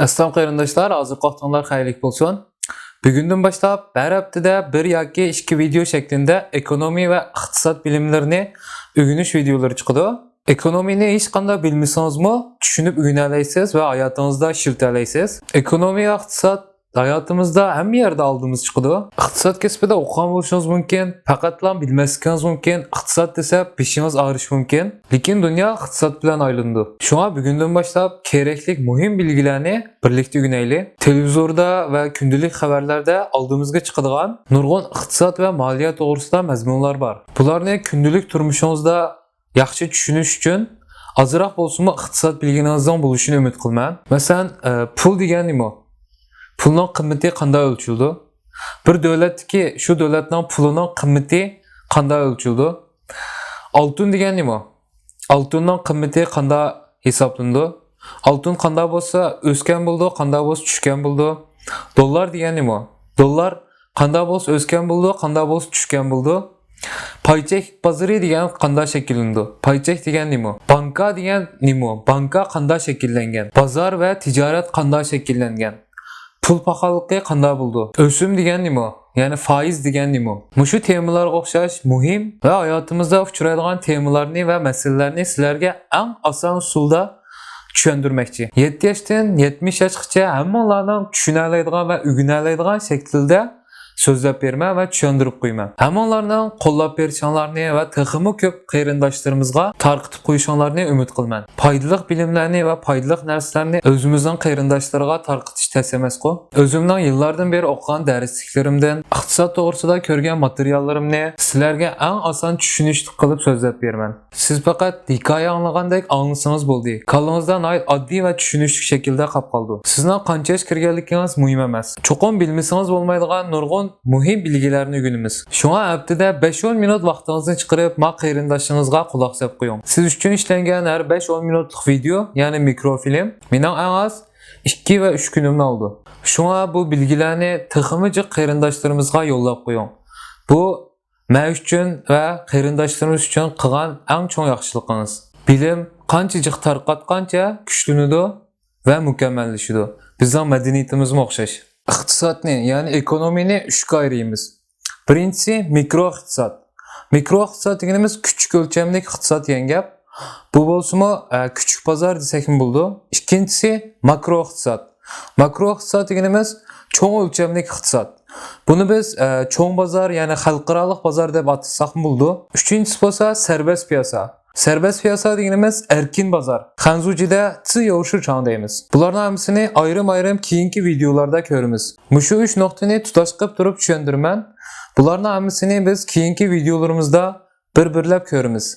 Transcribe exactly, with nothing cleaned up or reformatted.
ئەسسالام قېرىنداشلار، ھازىرقى ۋاقتىڭلار خەيرلىك بولسۇن. بۈگۈندىن باشلاپ ھەر ھەپتىدە بىر ياكى ئىككى ۋىدېئو شەكلىندە ئېكونومىيە ۋە ئىقتىساد بىلىملىرىنى ئۆگىنىش ۋىدېئولىرى چىقىدۇ. ئېكونومىيىنى ھېچقانداق بىلمىسىڭىزمۇ چۈشىنىپ ئۆگىنەلەيسىز ۋە ھاياتىڭىزدا ئىشلىتەلەيسىز. ئېكونومىيە ۋە ئىقتىساد ھاياتىمىزدا ھەممە يەردە ئالدىمىزغا چىقىدۇ. ئىقتىساد كەسپىدە ئوقۇغان بولۇشىڭىز مۇمكىن، پەقەتلا بىلمەسلىكىڭىز مۇمكىن، ئىقتىساد دېسە بېشىڭىز ئاغرىشى مۇمكىن. لېكىن دۇنيا ئىقتىساد بىلەن ئايلىنىدۇ. شۇڭا بۈگۈندىن باشلاپ كېرەكلىك مۇھىم بىلگىلەرنى بىرلىكتە ئۆگىنەيلى. تېلېۋىزوردا ۋە كۈندىلىك خەۋەرلەردە ئالدىمىزغا چىقىدىغان نۇرغۇن ئىقتىساد ۋە مالىيە توغرىسىدا مەزمۇنلار بار. بۇلارنى كۈندىلىك تۇرمۇشىڭىزدا ياخشى چۈشىنىش ئۈچۈن ئازراق بولسىمۇ ئىقتىساد بىلگىنىڭىزنىڭ بولۇشىنى ئۈمىد قىلىمەن. مەسىلەن، ئە، پۇل دېگەن نېمە؟ پۇلنىڭ قىممىتى قانداق ئۆلچىلىدۇ؟ بىر دۆلەتتىكى، شۇ دۆلەتنىڭ پۇلىنىڭ قىممىتى قانداق ئۆلچىلىدۇ؟ ئالتۇن دېگەن نېمە؟ ئالتۇننىڭ قىممىتى قانداق ھېسابلىنىدۇ؟ ئالتۇن قانداق بولسا ئۆسكەن بولىدۇ، قانداق بولسا چۈشكەن بولىدۇ؟ دوللار دېگەن نېمە؟ دوللار قانداق بولسا ئۆسكەن بولىدۇ، قانداق بولسا چۈشكەن بولىدۇ؟ پاي چەك بازىرى دېگەن قانداق شەكىللىنىدۇ؟ پاي چەك دېگەن نېمە؟ بانكا دېگەن نېمە؟ بانكا قانداق شەكىللەنگەن؟ بازار ۋە تىجارەت قانداق شەكىللەنگەن؟ پۇل پاخاللىقى قانداق بولىدۇ؟ ئۆسۈم دېگەن نېمە؟ يەنى فايىز دېگەن نېمە؟ مۇشۇ تېمىلارغا ئوخشاش مۇھىم ۋە ھاياتىمىزدا ئۇچرايدىغان تېمىلارنى ۋە مەسىلىلەرنى سىلەرگە ئەڭ ئاسان ئۇسۇلدا چۈشەندۈرمەكچى. يەتتە ياشتىن يەتمىش ياشقىچە ھەممىڭلارنىڭ چۈشىنەلەيدىغان ۋە ئۆگىنەلەيدىغان شەكىلدە سۆزلەپ بېرىمەن ۋە چۈشەندۈرۈپ قويىمەن. ھەممىڭلارنىڭ قوللاپ بېرىشىڭلارنى ۋە تېخىمۇ كۆپ قېرىنداشلىرىمىزغا تارقىتىپ قويۇشۇڭلارنى ئۈمىد قىلىمەن. پايدىلىق بىلىملەرنى ۋە پايدىلىق نەرسىلەرنى ئۆزىمىزنىڭ قېرىنداشلىرىغا تارقىتىش تەس ئەمەسقۇ؟ ئۆزۈمنىڭ يىللاردىن بېرى ئوقۇغان دەرسلىكلىرىمدىن، ئىقتىساد توغرىسىدا كۆرگەن ماتېرىياللىرىمنى سىلەرگە ئەڭ ئاسان چۈشىنىشلىك قىلىپ سۆزلەپ بېرىمەن. سىز پەقەت ھېكايە ئاڭلىغاندەك ئاڭلىسىڭىز بولدى. كاللىڭىزدا ناھايىتى ئاددىي ۋە چۈشىنىشلىك شەكىلدە قاپ قالىدۇ. سىزنىڭ قانچە ياش كىرگەنلىكىڭىز مۇھىم ئەمەس. چوقۇم بىلمىسىڭىز بولمايدىغان نۇرغۇن مۇھىم بىلگىلەرنى ئۆگىنىمىز. شۇڭا ھەپتىدە بەش ئون مىنۇت ۋاقتىڭىزنى چىقىرىپ، ما قېرىنداشىڭىزغا قۇلاق سەپ قويۇڭ. سىز ئۈچۈن ئىشلەنگەن ھەر بەش ئون مىنۇتلۇق ۋىدېئو، يەنى مىكروفىلىم، مېنىڭ ئەڭ ئاز ئىككى ۋە ئۈچ كۈنۈمنى ئالىدۇ. شۇڭا بۇ بىلگىلەرنى تېخىمۇ جىق قېرىنداشلىرىمىزغا يوللاپ قويۇڭ. بۇ مەن ئۈچۈن ۋە قېرىنداشلىرىمىز ئۈچۈن قىلغان ئەڭ چوڭ ياخشىلىقىڭىز. بىلىم قانچە جىق تارقاتقانچە كۈچلىنىدۇ ۋە مۇكەممەللىشىدۇ. بىزنىڭ مەدەنىيىتىمىزمۇ ئوخشاش. ئىقتىسادنى، يەنى ئېكونومىيىنى ئۈچكە ئايرىيمىز. بىرىنچىسى مىكرو ئىقتىساد. مىكرو ئىقتىساد دېگىنىمىز كىچىك ئۆلچەملىك ئىقتىساد دېگەن گەپ. بۇ بولسىمۇ، ئە، كىچىك بازار دېسەكمۇ بولىدۇ. ئىككىنچىسى ماكرو ئىقتىساد. ماكرو ئىقتىساد دېگىنىمىز چوڭ ئۆلچەملىك ئىقتىساد. بۇنى بىز، ئە، چوڭ بازار، يەنى خەلقئارالىق بازار دەپ ئاتىساقمۇ بولىدۇ. ئۈچىنچىسى بولسا سەربەست پىياسە. سەربەست پىياسە دېگىنىمىز ئەركىن بازار. خەنزۇجىدە 自由市场 دەيمىز. بۇلارنىڭ ھەممىسىنى ئايرىم-ئايرىم كېيىنكى ۋىدېئولاردا كۆرىمىز. مۇشۇ ئۈچ نۇقتىنى تۇتاش قىلىپ تۇرۇپ چۈشەندۈرىمەن. بۇلارنىڭ ھەممىسىنى بىز كېيىنكى ۋىدېئولىرىمىزدا بىر-بىرلەپ كۆرىمىز.